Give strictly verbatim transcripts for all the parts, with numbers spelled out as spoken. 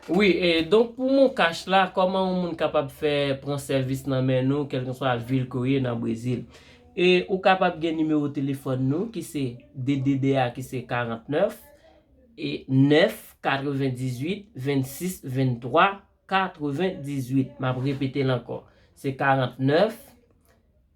Wi, e donk pou MonCash la, kòman yon moun kapab fè pran sèvis nan men nou, kèlkeswa vil ke w ye nan Brezil? E ou kapab gen nimewo telefòn nou ki se D D D a ki se karantnèf e nèf katrevendizuit vennsis venntwa katrevendizuit. M ap repete l ankò. Se karantnèf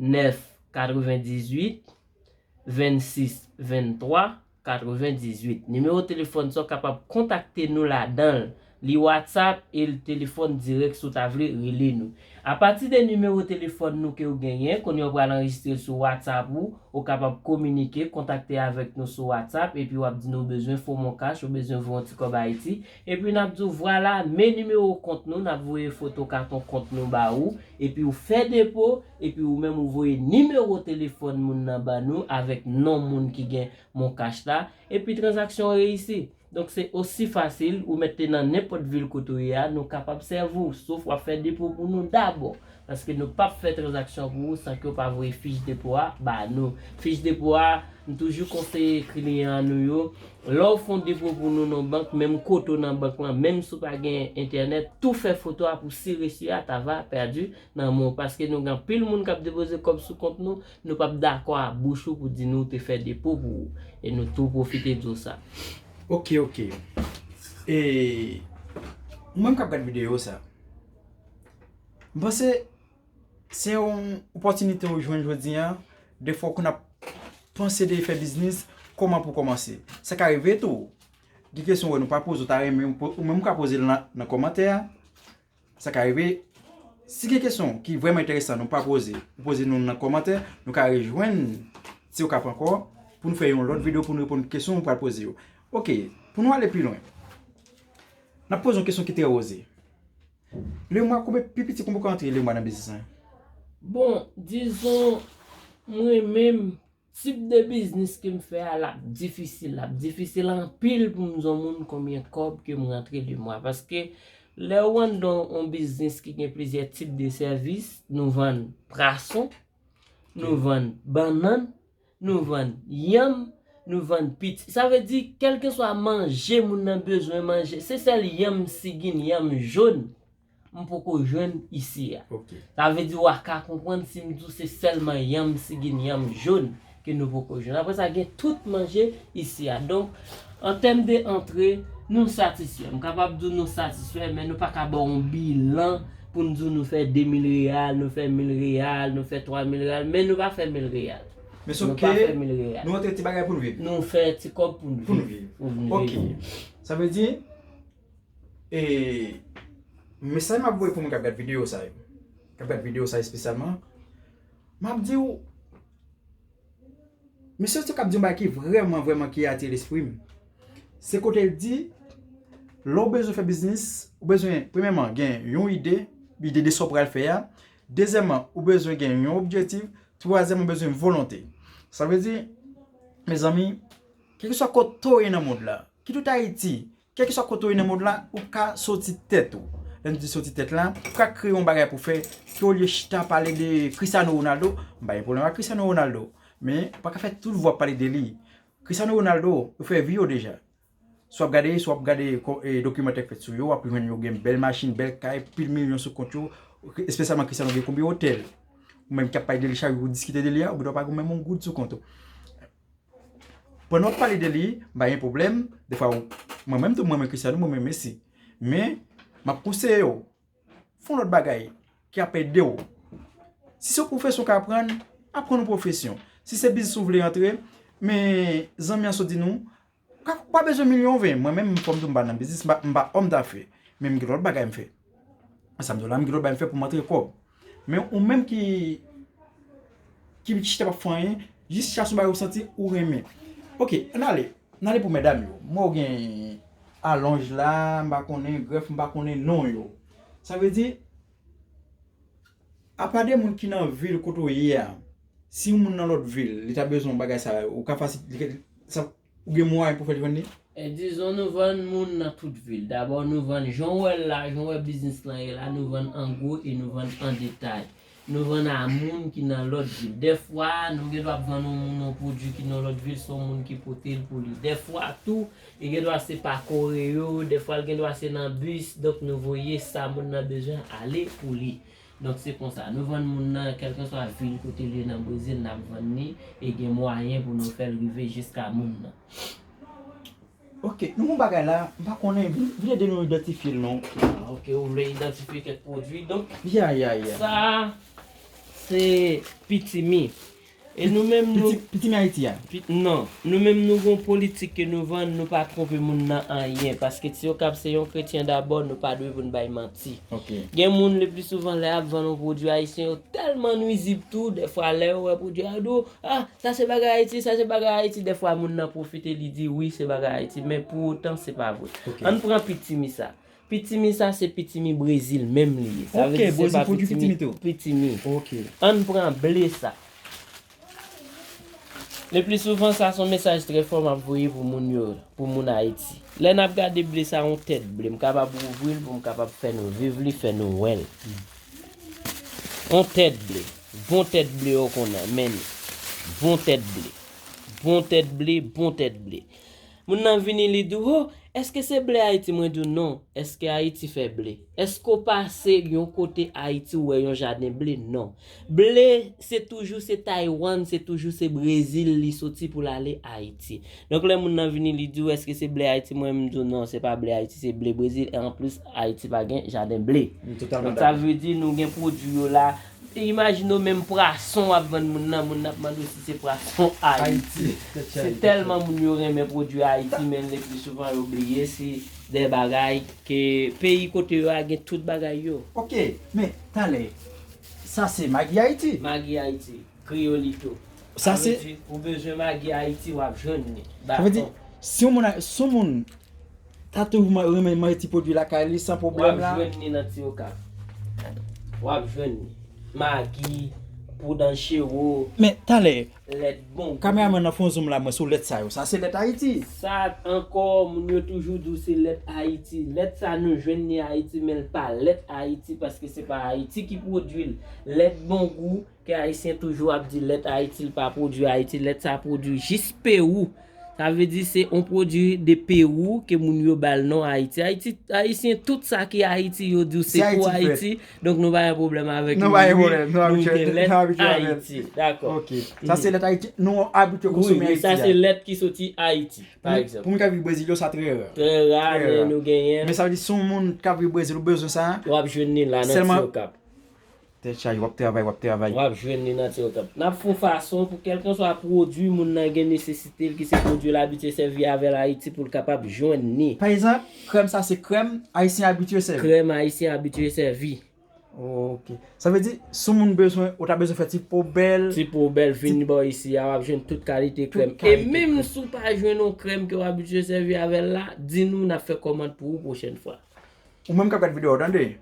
nèf katrevendizuit vennsis venntwa katrevendizuit. Nimewo telefòn sa w kapab kontakte nou ladan l. Li WhatsApp e l telefòn dirèk si w ta vle rele nou. Apati de nimewo telefòn nou ke w genyen, kounye a w pral anrejistre l sou WhatsApp ou, ou kapab kominike, kontakte avèk nou sou WhatsApp, epi w ap di nou bezwen fo MonCash, ou bezwen voye yon ti kòb Ayiti, epi n ap di w vwala, men nimewo kont nou, n ap voye foto katon kont nou ba ou, epi w fè depo, epi ou menm ou voye nimewo telefòn moun nan ban nou avèk non moun ki gen MonCash la, epi tranzaksyon an reyisi. Donk se osi fasil, ou mèt te nan nenpòt vil kote w ye a, nou kapab sèvi w, sof w ap fè depo pou nou dabò. Paske nou p ap fè tranzaksyon pou ou san ke w pa voye fich depo a ba nou. Fich depo a, m toujou konseye kliyan nou yo, lè w fè yon depo pou nou nan bank, menm kote w nan bank lan, menm si w pa gen entènèt, tou fè foto a pou si reçu a ta va pèdi nan men w. Paske nou gen anpil moun k ap depoze kòb sou kont nou, nou p ap dakò a bouch ou pou di nou te fè depo pou ou. E nou tou pwofite di w sa. Ok, ok. E ou menm k ap gad videyo sa, m panse se yon opòtinite ou jwenn jodi a. Defwa ou konn ap panse de fè biznis, kòman pou kòmanse? Sa ka rive tou, gen kesyon wè nou pa poze, ou ta renmen ou po- ou menm ou ka poze l nan, nan kòmantè a. Sa ka rive, si gen kesyon ki vrèman enteresan nou pa poze, ou poze nou nan kòmantè, nou ka rejwenn Ti Okap ankò pou nou fè yon lòt videyo pou nou reponn kesyon ou pral poze yo. Ok, pou nou ale pi lwen, n ap poze yon kesyon ki trè oze. Lemwa, konbyen pi piti, konbyen ou ka antre lemwa nan biznis lan? Bon, dizon, mwen menm, tip de biznis ke m fè a, l ap difisil, l ap difisil anpil pou m di yon moun konbyen kòb ke m rantre lemwa. Paske lè ou anndan yon biznis ki gen plizyè tip de sèvis, nou vann prason, nou vann bannann, nou vann yanm, nou vann piti. Sa vle di, kèlkeswa manje moun nan bezwen manje, se sèl yanm sigin, yanm jòn, m poko jwenn isi a. Ok. Sa vle di, w a ka konprann si m di w se sèlman yanm sigin, yanm jòn ke nou poko jwenn. Apre sa, gen tout manje isi a. Donk, an tèm de antre, nou satisfè. M kapab di w nou satisfè, men nou pa ka ba w yon bilan pou n di w nou fè de mil reyal, nou fè mil reyal, nou fè twa mil reyal, men nou pa fè mil reyal. Men sòf ke nou antre ti bagay pou n viv. Nou fè ti kòb pou n viv. Pou n viv. Ok. Sa vle di, e, mesaj m ap voye pou moun k ap gad videyo sa yo, k ap gad videyo sa espesyalman, m ap di w, mesye Ti Okap di yon bagay ki vrèman, vrèman ki atire lespri m. Se kote l di, lè w bezwen fè biznis, ou bezwen, premyèman, gen yon ide, ide de sa w pral fè a. Dezyèmman, ou bezwen gen yon objektif. Twazyèmman, ou bezwen volonte. Sa vle di, mezanmi, kèlkeswa kote w ye nan mond la, kit ou t Ayiti, kèlkeswa kote w ye nan mond la, ou ka soti tèt ou. Lè n di soti tèt la, ou ka kreye yon bagay pou fè, ke olye chita pale de Cristiano Ronaldo, m pa gen pwoblèm ak Cristiano Ronaldo. Men, ou pa ka fè tout vwa ap pale de li. Cristiano Ronaldo, yo fè vi yo deja. Si w ap gade, si w ap gade ko- e, dokimantè k fèt sou yo, w ap jwenn yo gen bèl machin, bèl kay, pil milyon sou kont yo, espesyalman Cristiano gen konbyen otèl. Ou menm k ap pale de li chak jou, ou diskite de li a, ou gendwa pa gen menm yon goud sou kont ou. Pandan w ap pale de li, m pa gen pwoblèm. Defwa, ou- mwen menm tou, mwen renmen Cristiano, mwen renmen Messi. Men, m ap konseye w, fè yon lòt bagay ki ap ede w. Si se yon pwofesyon w ka aprann, aprann yon pwofesyon. Si se biznis ou vle antre, men zanmi an sot di nou, ou ka- ou pa bezwen milyon ven. Mwen menm, fò m di w, m pa nan biznis, m pa, m pa òm dafè. Men m gen lòt bagay m fè. Sa m di w la, m gen lòt bagay m fè pou m antre kòb. Men ou menm ki, ki chita p ap fè anyen, jis chache yon bagay ou santi ou renmen. Ok, ann ale. Ann ale pou medam yo. M wè w gen alonj la, m pa konnen, grèf, m pa konnen non yo. Sa vle di, apa de moun ki nan vil kote w ye a, si yon moun nan lòt vil, li ta bezwen yon bagay sa, ou ka fasil, li ka, sa, ou gen mwayen pou fè l jwenn li? E dizon nou vann moun nan tout vil. Dabò nou vann, jan w wè l la, jan w wè biznis lan ye la, nou vann an gwo e nou vann an detay. nou vann a moun ki nan lòt vil. Dèfwa, nou gen dwa ap vann yon moun yon pwodui ki nan lòt vil, se yon moun ki pote l pou li. Dèfwa tou, li gen dwa se pa Kore yo, dèfwa l gen dwa se nan bis, donk nou voye sa moun nan bezwen ale pou li. Donk se konsa, nou vann moun nan, kèlkeswa vil kote l ye nan Brezil, n ap vann li, e gen mwayen pou nou fè l rive jiska moun nan. Ok, nou gon bagay la, m pa konnen, vin, vin ede nou idantifye l non. Ah, ok, ou vle idantifye kèk pwodui. Donk, Ya, ya, ya. sa, se pitimi. E nou menm, nou, Piti, pitimi Ayiti a. Pi- non, nou menm nou gon politik ke nou vann, nou pa twonpe moun nan anyen. Paske Ti Okap se yon kretyen dabò, nou pa dwe pou n bay manti. Ok. Gen moun, le pli souvan, lè y ap vann yon pwodui ayisyen, yo tèlman nwizib tou, dèfwa lè yo wè pwodui a, yo di w, ah, sa se bagay Ayiti, sa se bagay Ayiti. Dèfwa moun nan pwofite, li di wi, se bagay Ayiti, men pou otan, se pa vre. Ok. Ann pran pitimi sa. Pitimi sa, se pitimi Brezil menm li ye. Sa Ok, vle di se Brezil pa pwodui pitimi, pitimi tou. Pitimi. Ok. Ann pran ble sa. Le pli souvan, sa se yon mesaj trè fò m ap voye pou moun yo, pou moun Ayiti. Lè n ap gade ble sa, yon tèt ble, m kapab ouvri l pou m kapab fè nou viv li, fè nou wè l. Yon tèt ble, bon tèt ble yo konnen, men bon tèt ble, bon tèt ble, bon tèt ble. Moun nan vini, li di w, oh, èske se ble Ayiti? Mwen di w non. Èske Ayiti fè ble? Èske w pase yon kote Ayiti, ou wè yon jaden ble? Non. Ble, se toujou se Taiwan, se toujou se Brezil li soti pou l ale Ayiti. Donk lè moun nan vini, li di w, èske se ble Ayiti? Mwen, m di w non, se pa ble Ayiti, se ble Brezil. E anplis, Ayiti pa gen jaden ble. M totalman Donk sa dakò. Vle di nou gen pwodui yo la. Imajine w menm pwason w ap vann moun nan, moun nan ap mande w si se pwason Ayiti. Ayiti. Se tèlman moun yo renmen pwodui Ayiti, men le pli souvan yo bliye se de bagay ke peyi kote yo a gen tout bagay yo. Ok, men talè, sa se Magi Ayiti. Magi Ayiti, Kriyolito. Sa Sa vle se- di, ou bezwen Magi Ayiti, w ap jwenn li. Sa vle di, Baton. Si yon moun, a- si yon moun ta toujou ma- renmen manje ti pwodui lakay li san W pwoblèm ap la. Jwenn li nan Ti Okap. W ap jwenn li. Magi, poud anchero, Men talè, lèt bon. Kameramann nan fè yon zoom la mwen sou lèt sa yo. Sa se lèt Ayiti. Sa ankò, moun yo toujou di w se lèt Ayiti. Lèt sa nou jwenn li Ayiti, men l pa lèt Ayiti paske se pa Ayiti ki pwodui l. Lèt bon gou, ke Ayisyen toujou ap di lèt Ayiti, l pa pwodui Ayiti. Lèt sa pwodui jis Pewou. Sa vle di se yon pwodui de Pewou ke moun yo ba l non Ayiti. Ayiti, Ayisyen, tout sa ki Ayiti, yo di w se Se pou Ayiti l fèt. Ayiti. Donk nou pa gen pwoblèm avèk Nou nou. pa gen Wi, pwoblèm, nou nou abitye, gen lèt nou abitye avè l. Ayiti. Dakò. Ok. Sa se lèt Ayiti. Nou abitye Wi, konsome wi, Ayiti sa a. se lèt ki soti Ayiti, pa Pou- egzanp. Pou moun k ap viv Brezil yo, sa trè rè. Trè ra, Trè men ra. Nou genyen. Men sa vle di, si yon moun k ap viv Brezil ou bezwen sa, W ap jwenn li la nan Sèlman- Ti Okap. Tèt chaje, w ap travay, w ap travay. W ap jwenn li nan Ti Okap. N ap fè yon fason pou kèlkanswa pwodui moun nan gen nesesite l, ki se pwodui l abitye sèvi avè l Ayiti pou l kapab jwenn li. Pa egzanp, krèm sa se krèm Ayisyen abitye sèvi. Krèm Ayisyen abitye sèvi. Ok. Sa vle di, si yon moun bezwen, ou ta bezwen fè ti po bèl. Ti po bèl, vin bò isi a, w ap jwenn tout kalite Tout krèm. E kalite menm krèm. Si w pa jwenn yon krèm ke w abitye sèvi avè l la, di nou, n ap fè kòmand pou ou pwochèn fwa. Ou menm k ap gad videyo a, tande.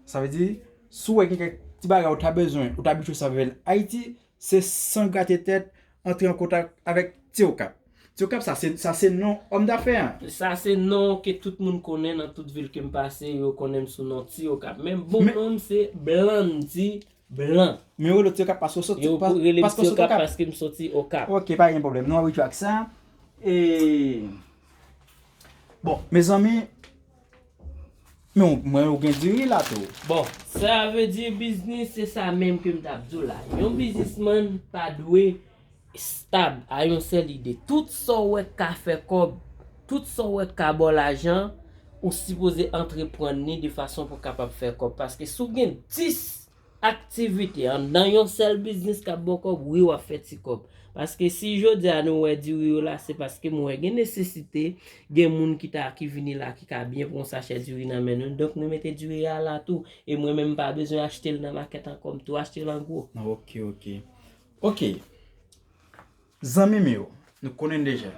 Sa vle di, si w wè gen kèk ti bagay ou ta bezwen, ou ta abitye sèvi avè l Ayiti, se san grate tèt, antre an kontak avèk Ti Okap. Ti Okap, sa se, sa se non òm dafè an. Sa se non ke tout moun konnen nan tout vil ke m pase, yo konnen m sou non Ti Okap. Men bon Men- non m se Blandy Blanc. Men yo rele w Ti Okap paske w soti, Yo pas- rele m paske w Ti soti Okap Okap. Paske m soti Okap. Ok, pa gen pwoblèm. Nou abitye ak sa. E... Bon, mezanmi, men w- mwen ou gen diri la tou. Bon, sa vle di biznis se sa menm ke m t ap di w la. Yon biznismann pa dwe stab a yon sèl ide. Tout sa w wè k ka fè kòb, tout sa w wè k ka ba w lajan, ou sipoze antreprann li de fason pou w kapab fè kòb. Paske si w gen dis aktivite anndan yon sèl biznis k ap ba w kòb, wi, w ap fè ti kòb. Paske si jodi a nou wè diri yo la, se paske m wè gen nesesite, gen moun ki ta, ki vini la, ki ka byen pran yon sachè diri nan men nou. Donk nou mete diri a la tou. E mwen menm m pa bezwen achte l nan makèt ankò, m tou achte l an gwo. Ok, ok. Ok. Zanmi m yo, nou konnen deja.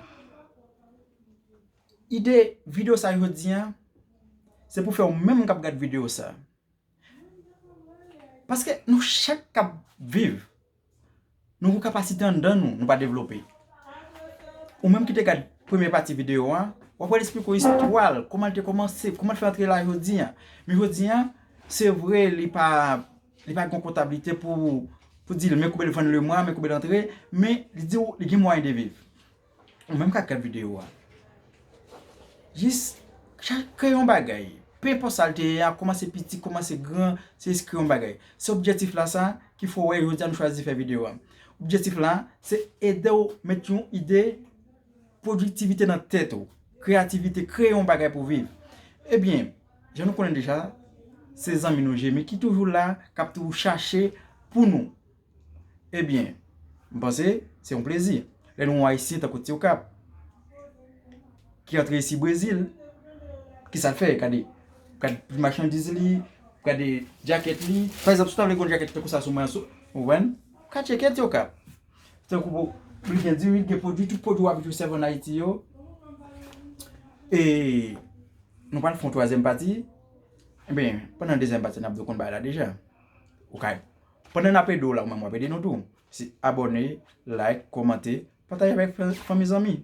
Ide videyo sa jodi a, se pou fè w menm k ap gad videyo sa. Paske nou chak k ap viv, nou gon kapasite anndan nou, nou pa devlope. Ou menm ki te gad premye pati videyo a, w ap wè l esplike w istwa l, kòman l te kòmanse, kòman l fè antre la jodi a. Men jodi a, se vre li pa Li pa gen kontablite pou, pou di l men konbyen l vann lemwa, men konbyen l antre, men li di w li gen mwayen de viv. Ou menm k ap gad videyo a, jis kreye yon bagay. Penenpòt sa l te ye a, kòmanse piti, kòmanse gran, se jis kreye yon bagay. Se objektif la sa ki fè w wè jodi a nou chwazi fè videyo a. Objektif la, se ede w met yon ide pwodiktivite nan tèt ou, kreyativite, kreye yon bagay pou viv. Ebyen, jan nou konnen deja, se zanmi nou Jemi ki toujou la, k ap toujou chache pou nou. Ebyen, m panse se yon plezi. Lè nou wè yon Ayisyen tankou Ti Okap ki antre isi Brezil, ki sa l fè? Gade, gade pri machandiz li, gade djakèt li. Pa egzanp, si w ta vle gen yon djakèt tankou sa sou mwen, sou, ou konprann? Ka tcheke Ti Okap. Tankou pou li gen diri, li gen pwodui, tout pwodui w ap itilize sèvi ann Ayiti yo. E nou pral fè yon twazyèm pati. Ebyen, pandan dezyèm pati, n ap di w konn bagay la deja. Ou ka, pandan n ap ede w la, ou menm w ap ede nou tou. Se abòne, like, kòmante, pataje avèk fan- fanmi zanmi.